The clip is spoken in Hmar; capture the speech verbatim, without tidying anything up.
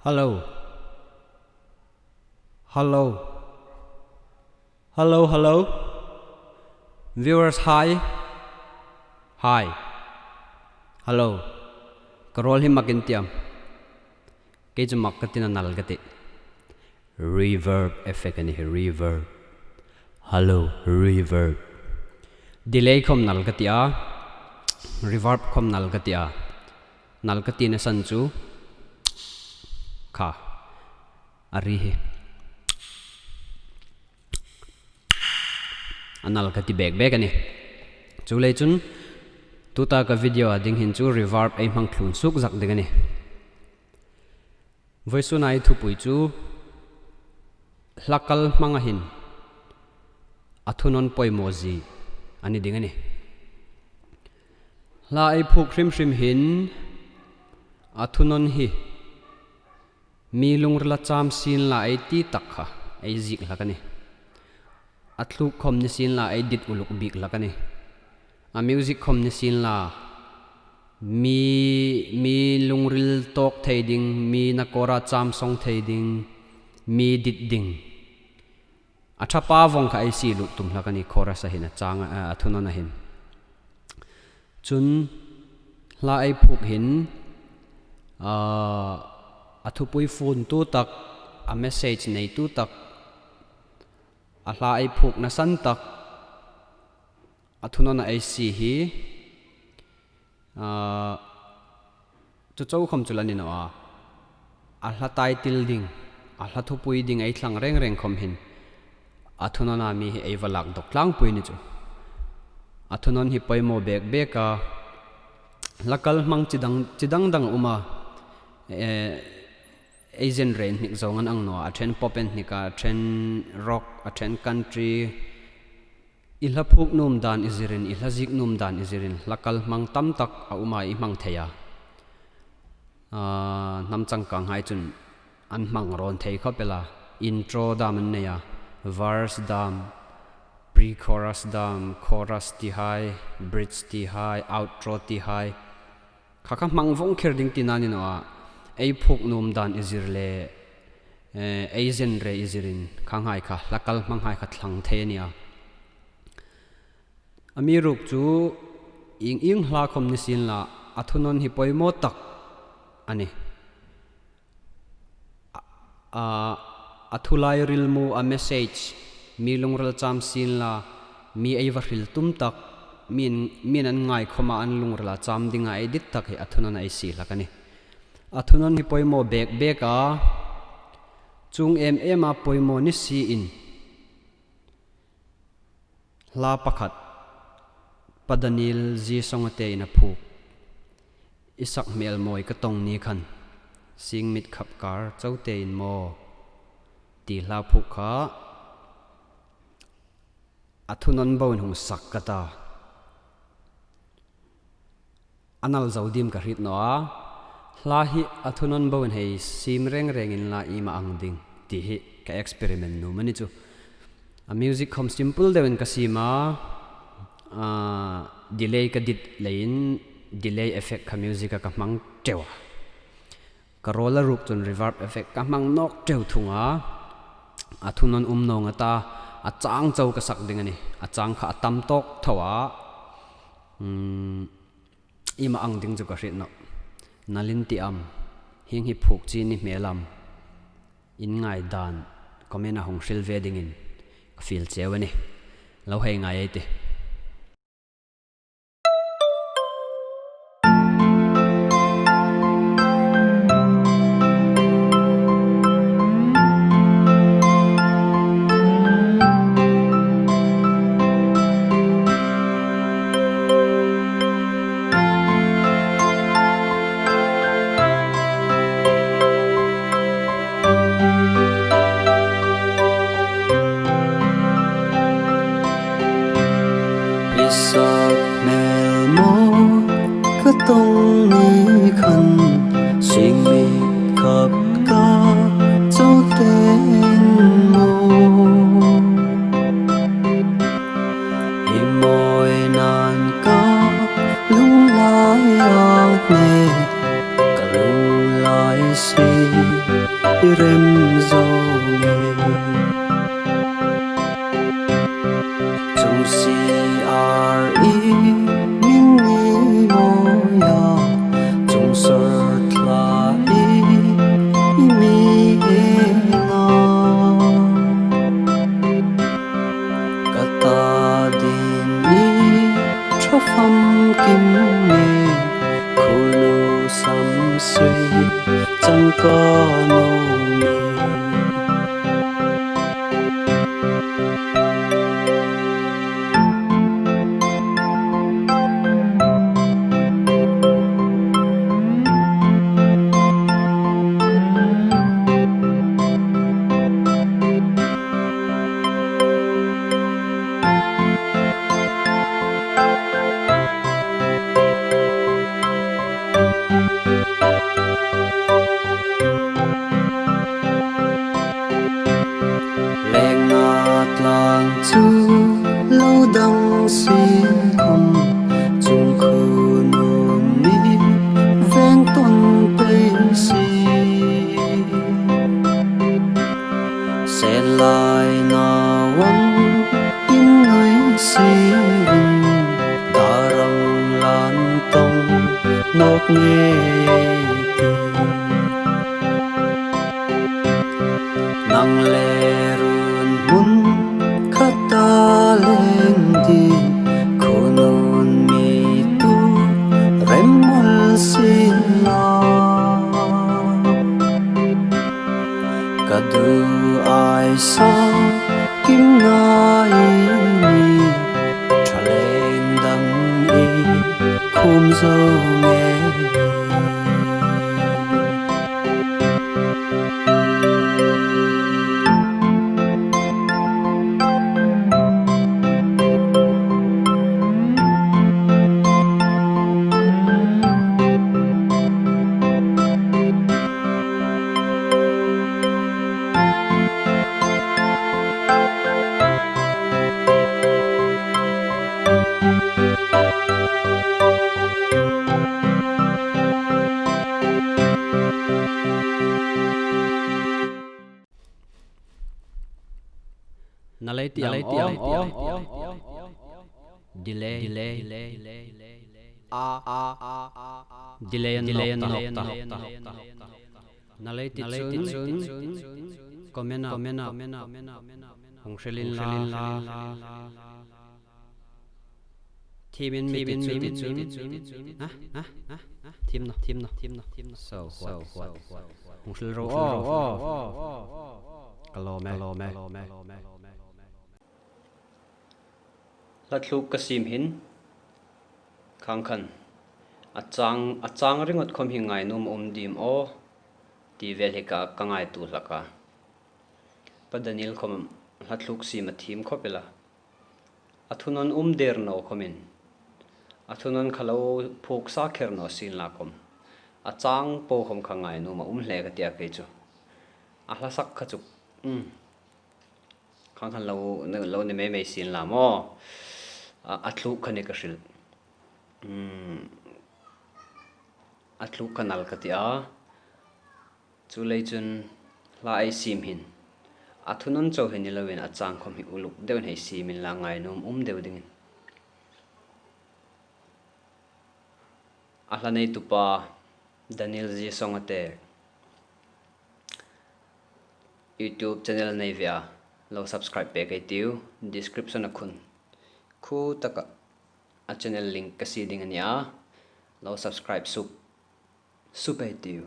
Hello. Hello. Hello, hello. Viewers, hi. Hi. Hello. Ka rawl hi mak in ti am? Kei chu mak ka tina, nal ka ti. Reverb effect a nih, reverb. Hello, reverb. Delay khom nal ka ti a, reverb khom nal ka ti a. Nal ka tina san chu kha, a ri hi. A nal ka ti bek bek a nih. Chuleiin chun tuta ka video a ding hin chu reverb ei hmang thlun suk zak ding a nih. Vawisuna ei thupui chu hla kal hmanga hin a thunawn poimaw zie a ni ding a nih. Hla ei phuk hrim hrim hin a thunawn hi mi lungrila cham sienla ei ti tak kha ei ziek hlak a nih. A thluk khom ni sienla ei dit uluk bik hlak a nih. A music khom ni sienla mi, mi lungril tawk thei ding, mi nakawra cham sawng thei ding, mi dit ding, a ṭhapa vawng kha ei sie lut tum hlak a nih, chorus-a hin, a chang, a, a thunawn-a hin. Chun hla ei phuk hin, a, a thupui funtu tak, a message neitu tak, a hla ei phukna san tak, a thunawn-a ei sie hi, a, chu chau khom chu la ni naw a. A hla title ding, a hla thupui ding ei thlang reng reng khom hin a thunawn-a mi hi ei va lak dawk tlangpui ni chu. A thunawn hi poimaw bek bek a, hla kal hmang chi dang, chi dang dang a um a. E, ei genre hnik zawng an ang naw a, a ṭhen pop an hnik a, a ṭhen rock, a ṭhen country. I hla phuk nuom dan i zirin, i hla ziek nuom dan i zirin, hla kal hmang tam tak a um a, i hmang thei a. A, hnam changkanghai chun an hmang rawn thei khawp el a. Intro dam an nei a, verse dam, pre-chorus dam, chorus ti hai, bridge ti hai, outro ti hai. Kha kha hmang vawng kher ding tina ni naw a, ei phuk nuom dan i zir le, eh, ei genre i zirin, khanghai kha, hla kal hmanghai kha thlang thei a nih a. Amiruokchu, ieng ieng hla khom ni sienla, a thunawn hi poimaw tak a nih. A, a, a thulai rilmu, a message, mi lungrila cham sienla, mi ei va hril tum tak, mi'n, mi'n an ngai khoma an lungrila cham dinga ei dit tak hi a thunawn-a ei sie hlak a nih. A thunawn hi poimaw bek bek a, chuong em em a poimaw ni sien, hla pakhat Pa Daniel G. Songate in a phuk, I sak hmel mawi ka tawng ni khan, sing mit khap kar chau te in maw, ti hla phuk kha a thunawn boin hung sak ka ta. A nal zo dim ka hriet naw a, hla hi a thunawn boin hei siem reng reng inla iem a ang ding ti hi ka experiment nuom a ni chu. A music khom simple deuin ka siem a, a, delay ka dit leiin delay effect kha music-a ka hmang teu a. Ka rawla ruok chun reverb effect ka hmang nawk teu thung a, a thunawn um naw nga ta, a chang chau ka sak ding a nih, a chang kha a tam tawk tho a, um, iem a ang ding chu ka hriet nawh. Nalin ti am, hieng hi phuk chi ni hmel am, in ngaidan comment-a hung hril ve dingin ka fiel cheu a nih. Lo hei ngai ei tih. I sak hmel mawi ka tawng ni khan, sing mit khap kar chau te in maw, i mawi nan ka lunglai a hne, ka lunglai si. rem zo nge. Chung C R E min ni maw a, chung sawr thla i mi e na. Ka ta ding i ṭha famkim nge, khunu sam sui chang ka nuom e. Lengna tlang chu lo dang sin khom, chung khunu mi veng ton pei si. Sen lai na wang in nui si in, darang lan tong nok nge ti. Nang le run hmun khata leng ding, khunun mi tu rem mal sin la. Ka du ai sa kim ngai ni, ṭha leng dang i khum zo nge. Na lei ti am aw? Delay. Delay. A, a, a, a, a. Delay an, delay an nawk ta. Na lei ti chun comment-a, comment-a hung hril inla. Thiem in mi ti chun. Ha, ha, ha, ha. Thiem naw, thiem naw, thiem naw, thiem naw. So what, what, what? Hung hril ro aw. Ka lawm e. Hla tluk ka siem hin, khang khan a chang, a chang ringawt khom hi ngainuom a um ding aw ti vel hi ka, ka ngaituo hlak a. Pa Daniel khom hla tluk siem a thiem khawp el a. A thunawn um der naw khomin, a thunawn kha lo phuok sa kher naw sien la khom, a chang po khom kha ngainuom a um hle ka tia kei chu. A hla sak kha chu, um, khang khan lo, lo ni mei mei sien la maw. A, a tluk kha ni ka hril. Um, a tluk kha nal ka tia. Chuleiin chun hla ei siem hin, a thunawn chau hi ni loin a chang khom hi uluk deuin hei siem inla ngainuom um deu dingin. A hla neitu pa Daniel Zisong a te YouTube channel nei ve a, lo subscribe pek ei tiu, description-a khun khu taka a channel link ka sie ding a nia, lo subscribe sup, sup ei tiu.